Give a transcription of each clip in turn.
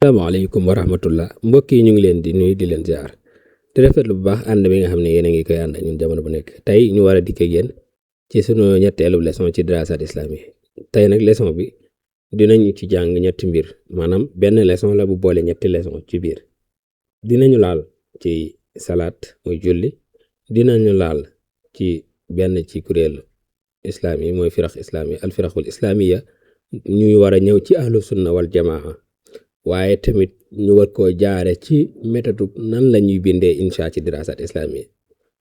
Asalaamaaleykum wa rahmatullah mbokk yi ñu ngi leen di nuyu di leen ziar di rafetlu bu baax ànd bi nga xam ne yéen a ngi koy ànd ak ñun jamono bu nekk tey ñu war a dikk ak yéen ci sunu ñetteelu leçon ci diraasaat islami tey nag leçon bi dinañu ci jàng ñetti mbir maanaam benn leçon la bu boole ñetti leçon ci biir dinañu laal ci salaat muy julli dinañu laal ci benn ci kuréelu islam yi mooy firax islami al firaxul islamiya ñuy war a ñëw ci ahlu sunna wal jamaa waaye tamit ñu war koo jaare ci méthode nan la ñuy bindee insha ci diraasaat islami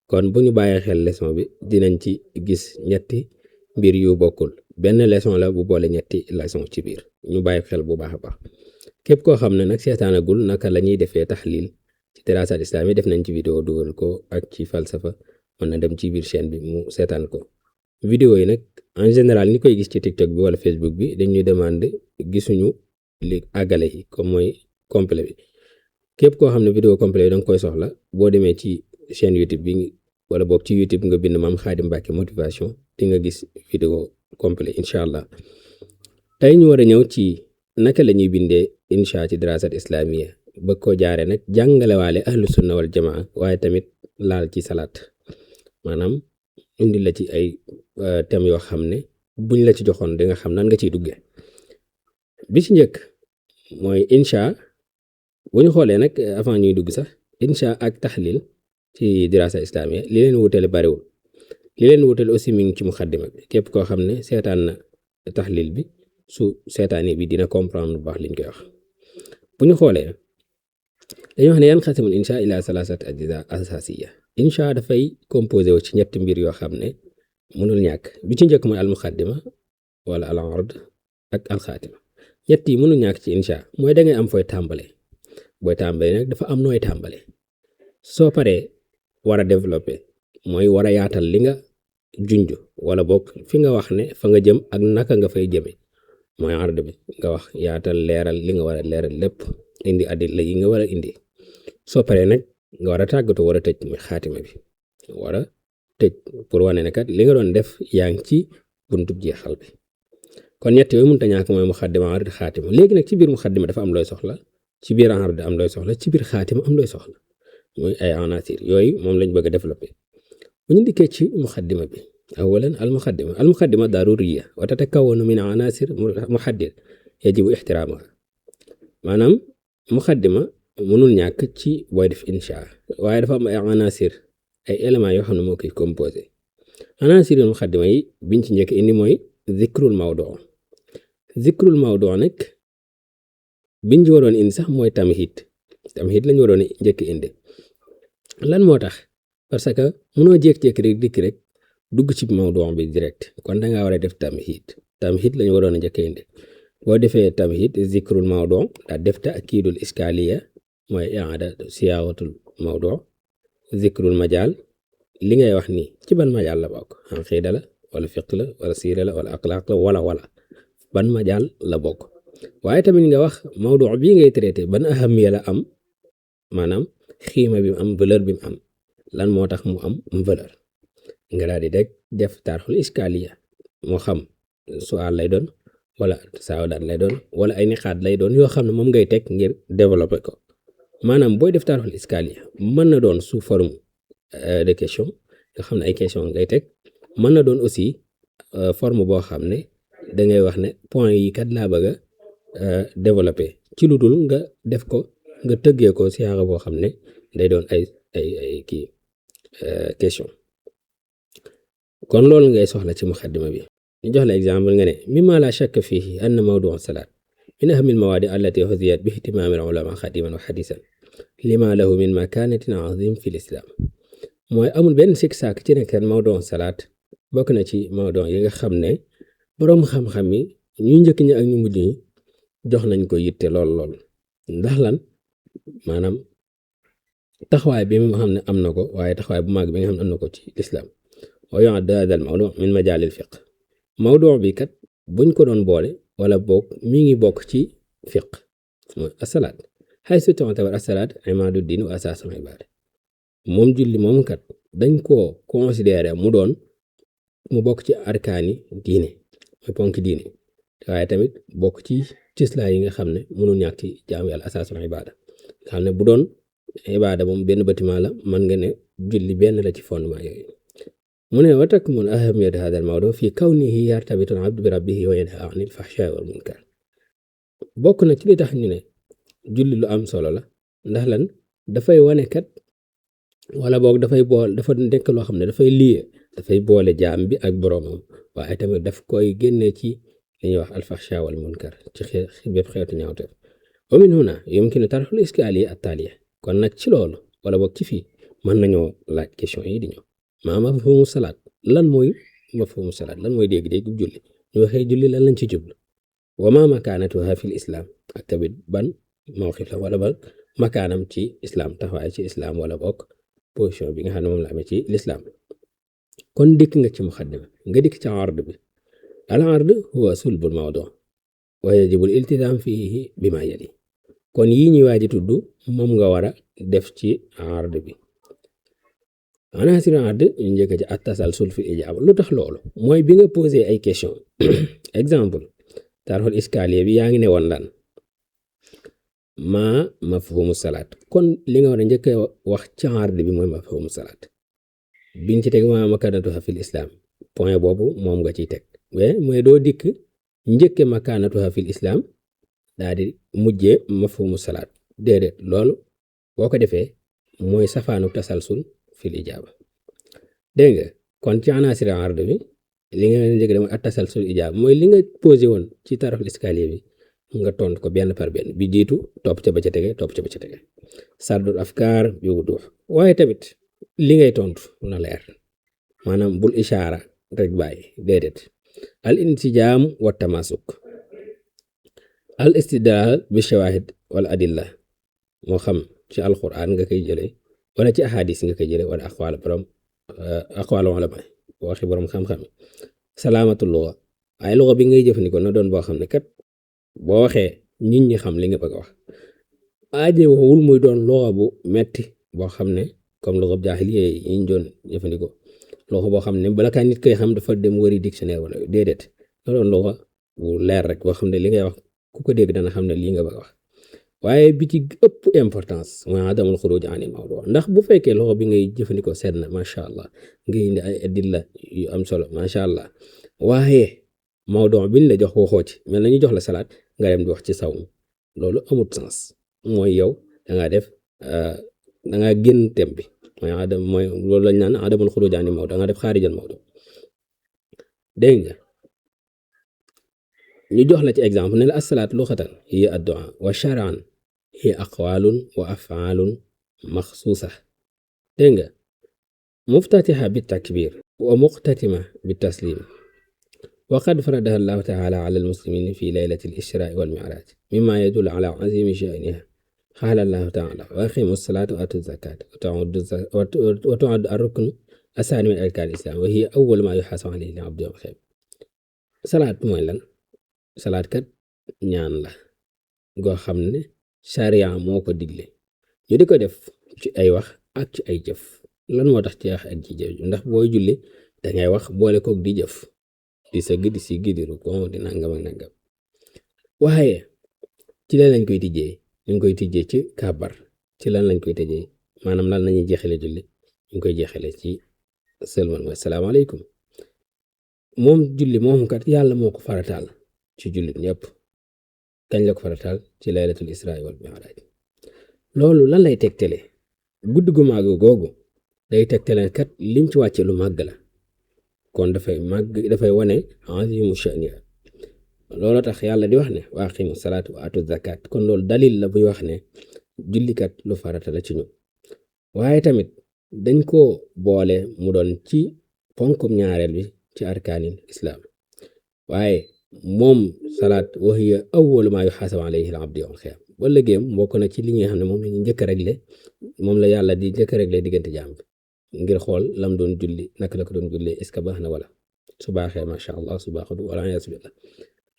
kon bu ñu bàyyee xel leçon bi dinañ ci gis ñetti mbir yu bokkul benn leçon la bu boole ñetti leçon ci biir ñu bàyyi xel bu baax a baax képp koo xam ne nag seetaanagul naka la ñuy defee taxlil ci diraasaat islami def nañ ci vidéo dugal ko ak ci falsafa mën na dem ci biir chaîne bi mu seetaan ko vidéo yi nag en général ñi koy gis ci TikTok bi wala Facebook bi dañuy demande gisuñu li àggale yi comme mooy complet bi képp koo xam ne vidéo complet yi danga koy soxla boo demee ci chaîne YouTube bi wala boog ci YouTube nga bind Mame Khadim Mbacké motivation di nga gis vidéo complet incha allah tey ñu war a ñëw ci naka la ñuy bindee insha ci dirasat islamiyya bëgg ko jaare nag jàngalewaale ahlu sunna wal jamaa waaye tamit laal ci salaat maanaam indi la ci ay thèmes yoo xam ne buñ la ci joxoon di nga xam nan nga ciy duggee bi ci njëkk mooy insha bu ñu xoolee nag avant ñuy dugg sax insha ak taxlil ci dirasa islamiya li leen wutale bariwul li leen wutale aussi mi ngi ci muxaddima bi képp koo xam ne seetaan na taxlil bi su seetaani bi dina comprendre bu baax liñ koy wax bu ñu xoolee dañu wax ne yan xasimul insha ila salasat ajza asasiya insha dafay composé wu ci ñetti mbir yoo xam ne mënul ñàkk bi ci njëkk mooy al muxaddima wala al ard ak al xaatima ñett yi mënul ñàkk ci insha mooy da ngay am fooy tàmbale booy tàmbale nag dafa am nooy tàmbale soo paree war a développé mooy war a yaatal li nga junj wala bokk fi nga wax ne fa nga jëm ak naka nga fay jëme mooy ard bi nga wax yaatal leeral li nga war a leeral lépp indi adilla yi nga war a indi soo paree nag nga war a tàggatoo war a tëj muy xaatima bi war a tëj pour wane ne kat li nga doon def yaa ngi ci buntub jeexal bi kon ñett yooyu mënut a ñàkk mooy muxaddima ard xaatima léegi nag ci biir muxaddima dafa am looy soxla ci biir ard am looy soxla ci biir xaatima am looy soxla mooy ay anasir yooyu moom lañ bëgg a développé bu ñu dikkee ci muxaddima bi awalan al muxaddima daruriya wa tatakawwanu min anasir muhaddid yajibu ixtiraamuha maanaam muxaddima mënul ñàkk ci booy def insha waaye dafa am ay anasir ay éléments yoo xam ne moo koy composé anasir yu muxaddima yi biñ ci njëkk indi mooy zikrul mawdu nag biñ ci waroon indi sax mooy tamhid lañu waroon njëkk indi lan moo tax parce que mënoo jékki-jékki rek dikk rek dugg ci mawdu bi direct kon dangaa war a def tamhid lañu waroon njëkk indi boo defee tamhid zikrul mawdu daa def ta'kidul iskaliya mooy i'ada siyaawatul mawdu zikrul majal li ngay wax nii ci ban majal la bokk aqida la wala fiqh la wala siira la wala axlaaq la wala ban majal la bokk waaye tamit nga wax mawdu bii ngay traité ban ahamiya la am maanaam xiima bi mu am valeur bi mu am lan moo tax mu am valeur nga daal di def taarixul iskaliya moo xam su'aal lay doon wala saawdaat lay doon wala ay niqaat lay doon yoo xam ne moom ngay teg ngir développer ko maanaam booy def taarixul iskaliya mën na doon sous forme de question nga xam ne ay question ngay teg mën na doon aussi forme boo xam ne dangay wax ne point yi kat laa bëgg a développer ci lu dul nga def ko nga tëggee ko siyaaxa boo xam ne day doon ay kii question kon loolu ngay soxla ci muxaddima bi ñu jox la exemple nga ne mimma la shakka fihi anna mawdu salaat min ahmi al-mawaadi allati hudiyat bi ihtimaami al-ulama qadiman wa hadisan lima lahu min makanatin azim fi l-islam mooy amul benn sikk sàkk ci nekk mawdu salaat bokk na ci mawdu yi nga xam ne boroom xam-xam yi ñu njëkk ñi ak ñu mujj ñi jox nañ ko yitte lool ndax lan maanaam taxawaay bi nga xam ne am na ko waaye taxawaay bu mag bi nga xam ne am na ko ci lislaam wa yu'addu hadha al-mawdu min majaal al-fiqh mawdu bi kat buñ ko doon boole wala bokk mi ngi bokk ci fiqh mooy as-salaat haythu tu'tabar as-salaat imaadu diin wa asaasul ibaada moom julli moom kat dañ koo considéré mu bokk ci arkaani diine mooy ponk diine waaye tamit bokk ci cëslaay yi nga xam ne mënul ñàkk ci jaamu yàlla asaasul ibaada nga xam ne bu doon ibaada moom benn bâtiment la mën nga ne julli benn la ci fondement yooyu mu ne wa takmun ahamiyat hada al mawdu fi kawnihi yartabitu al abdu bi rabbihi wa yanha anil fahshaa wal munkar bokk na ci li tax ñu ne julli lu am solo la ndax lan dafay wane kat wala boog dafa nekk loo xam ne dafay lié dafay boole jaam bi ak boroomam waaye tamit daf koy génne ci li ñuy wax alfahsha wal munkar ci bépp xeetu ñaawteef wa min huna yumkinu tarxul iskaali attaaliya kon nag ci loolu wala boog ci fii mën nañoo laaj question yi di ñëw maa mafhumu salaat lan mooy mafhumu salaat lan mooy dégg-dégg julli ñu waxee julli lan lañ ci jublu wa ma makaanatuha fil islam ak tamit ban mawqif la wala ban makaanam ci islam taxawaay ci islam wala bokk position bi nga xam ne moom la amee ci l'islam kon dikk nga ci muqaddima nga dikk ci ard bi al ard huwa sulbul mawdu wa yajibu al iltizam fihi bima yali kon yi ñuy waaji tudd moom nga war a def ci ard bi anasir ard ñu njëkk ci at-tasalsul fi ijaaba lu tax loolu mooy bi nga posé ay question exemple tarxul iskaliye bi yaa ngi ne woon lan maa mafhumu salaat kon li nga war a njëkk wax ci ard bi mooy mafhumu salaat biñ ci teg maa makaanatuha fil islam point boobu moom nga ciy teg mooy doo dikk njëkke makaanatuha fil islam daal di mujjee mafhumu salaat déedéet loolu boo ko defee mooy safaanu tasalsul fil ijaaba dégg nga kon ci anasir ard bi li nga njëkk de mooy at tasalsul ijaaba mooy li nga posé woon ci taraful iskaliye bi nga tontu ko benn par benn bi jiitu topp ca ba ca tege topp ca ba ca tege sardul afkaar bi wuduux waaye tamit li ngay tontu na leer maanaam bul ishaara rek bàyyi déedéet al insijaam wa tamasuk al istidlal bi shawahid wal adilla moo xam ci alquran nga koy jële wala ci ahadis nga koy jële wala aqwaal ulama waxi borom xam-xam salaamatul luga ay luga bi ngay jëfandikoo na doon boo xam ne kat boo waxee nit ñi xam li nga bëgg a wax aaje wowul muy doon luga bu metti boo xam ne comme luga jaahiliya yi ñu doon jëfandikoo luga boo xam ne bala kaa nit koy xam dafa dem wari dictionnaire wala déedéet na doon luga bu leer rek boo xam ne li ngay wax ku ko dégg dana xam ne lii nga bëgg a wax waaye bi ci ëpp importance mooy adamul xuruj anil mawdu ndax bu fekkee loxo bi ngay jëfandikoo seet na macha allah ngay indi ay adilla yu am solo macha allah waaye mawdu biñ la jox waxoo ci mel na ñu jox la salaat nga dem di wax ci sawm loolu amut sens mooy yow da ngaa génn thème bi mooy loolu lañ naan adamul xuruj anil mawdu da nga def xaarijal mawdu dégg nga ñu jox la ci exemple ne la as-salaat luxatan hiya ad-du'a wa shar'an hiya aqwalun wa af'alun maxsuusa dégg nga muftatiha bi takbir wa muqtatima bi taslim wa qad faradaha allahu ta'ala ala al-muslimin fi laylati al-israa wal mi'raj mimma yadullu ala azimi sha'niha qala allahu ta'ala wa aqimu as-salata wa atu az-zakata wa tu'addu ar-rukn as-sani min arkan al-islam wa hiya awwal ma yuhasabu alayhi al-abdu yawm al-qiyamah salaat mooy lan salaat kat ñaan la goo xam ne sharia moo ko digle ñu di ko def ci ay wax ak ci ay jëf lan moo tax ci wax ak ci jëf ndax booy julli dangay wax boole koog di jëf di sëgg di siggi di rukkoo di nangam ak nangam waaye ci lan lañ koy tijjee ñu ngi koy tijjee ci kàbbar ci lan lañ koy tijjee maanaam lan lañuy jeexale julli ñu ngi koy jeexale ci sëlmal mooy salaamaaleykum moom julli moom kat yàlla moo ko farataal ci jullit ñëpp kañ la ko farataal ci laylatul israa wal mi'raaj loolu lan lay tegtale guddi gu màgg googu day tegtale kat lim ci wàcce lu màgg la kon dafay wane azimu sha'niha loolu tax yàlla di wax ne wa aqimu salaata wa atu zakat kon loolu dalil la buy wax ne jullikat lu farata la ci ñu waaye tamit dañ ko boole mu doon ci ponkum ñaareel bi ci arkaanil islam waaye moom salaat wa hiya awwalu ma yuhasabu alayhi al-abdu yawm al-qiyamah ba léegi bokk na ci li nga xam ne moom la ñu njëkk a réglé moom la yàlla di njëkk a réglé diggante jaam bi ngir xool lam doon julli naka la ko doon julli est-ce que baax na wala su baaxee macha allah su baaxul wala yaasu billah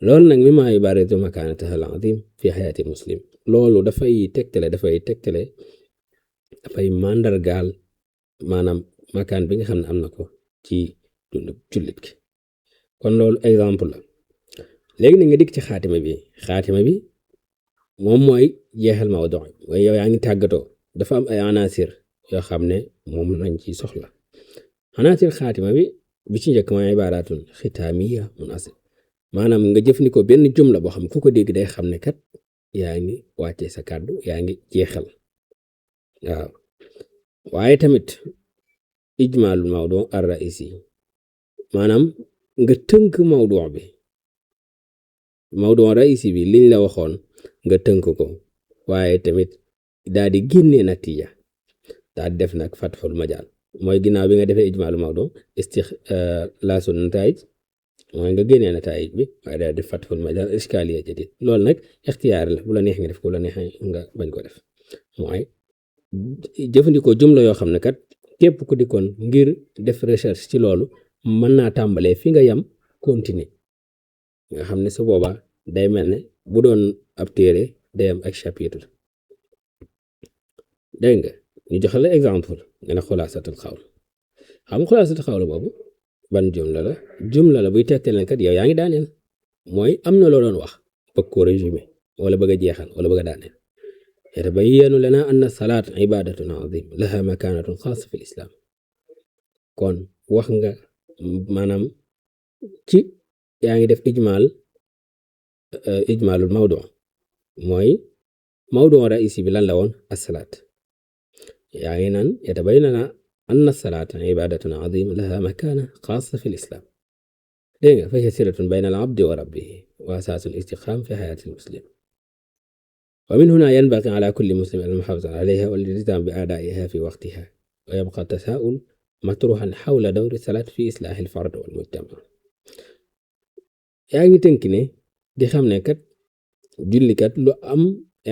loolu nag mi maa yubarizu makaanataha al-azim fi xayaati muslim loolu dafay dafay màndargaal maanaam makaan bi nga xam ne am na ko ci dund jullit ki kon loolu exemple la léegi nag nga dikk ci xaatima bi moom mooy jeexal mawdu mooy yow yaa ngi tàggatoo dafa am ay anasir yoo xam ne moom lañ ci soxla anasir xaatima bi ci njëkk mooy ibaratun xitaamiya munasib maanaam nga jëfandikoo benn jumla boo xam ku ko dégg day xam ne kat yaa ngi wàccee sa kàddu yaa ngi jeexal waaw waaye tamit ijmaalul mawdu ar raisi maanaam nga tënk mawdu raisi bi liñ la waxoon nga tënk ko waaye tamit daal di génnee natija daal di def nag fatxul majaal mooy ginnaaw bi nga defee ijmaalul mawdu laasul nataij mooy nga génnee nataij bi waaye daal di def fatxul majaal iskaaliya jadid loolu nag ixtiyaar la bu la neex nga def ko bu la neex nga bañ ko def mooy jëfandikoo jumla yoo xam ne kat képp ku dikkoon ngir def recherche ci loolu mën naa tàmbalee fi nga yam continuer nga xam ne su boobaa day mel ne bu doon ab téere day am ak chapitre dégg nga ñu joxe la exemple nga ne xulaasatul xawl xam xulaasatul xawl boobu ban jumla la buy tegtal leen kat yow yaa ngi daaneel mooy am na loo doon wax bëgg ko résumé wala bëgg a jeexal wala bëgg a daaneel yatabayyanu lana anna salaat ibadatun azim laha makanatun xaasa fi islam kon wax nga maanaam ci yaa ngi def ijmaalul mawdu mooy mawdu raisi bi lan la woon asalaat yaa ngi naan yatabayyanu lana anna salaat ibadatun azim laha makana xaasa fi islam dégg nga fa hiya silatun bayna al abdi wa rabbihi wa asaasul istiqaam fi xayaati al muslim ومن هنا ينبغي على كل مسلم المحافظة عليها والالتزام بأدائها في وقتها ويبقى التساؤل مطروحا حول دور الصلاة في إصلاح الفرد والمجتمع yaa ngi tënk ne di xam ne kat jullikat lu am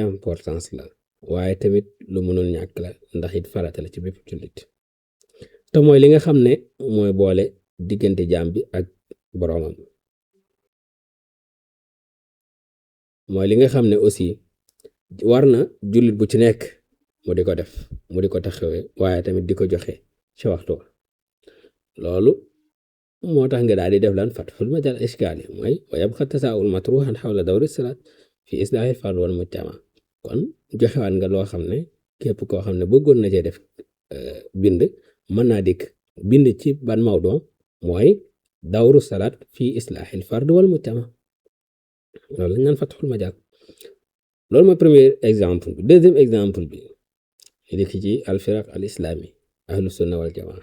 importance la waaye tamit lu mënul ñàkk la ndax it farata la ci bépp jullit te mooy li nga xam ne mooy boole diggante jaam bi ak boroomam mooy li nga xam ne aussi war na jullit bu ci nekk mu di ko def mu di ko taxawee waaye tamit di ko joxe ci waxtu wa loolu moo tax nga daal di def lan fatxul majaal iskaali mooy wa yabqa tasaa'ul matruhan xawla dawri salaat fi islaahi fard wal mujtama kon joxewaat nga loo xam ne képp koo xam ne bëggoon na cee def bind mën naa dikk bind ci ban mawdu mooy dawru salaat fi islaahi fard wal mujtama loolu lañ naan fatxul majaal loolu mooy premier exemple bi deuxième exemple bi dikk ci alfiraq al islami ahlu sunna wal jamaa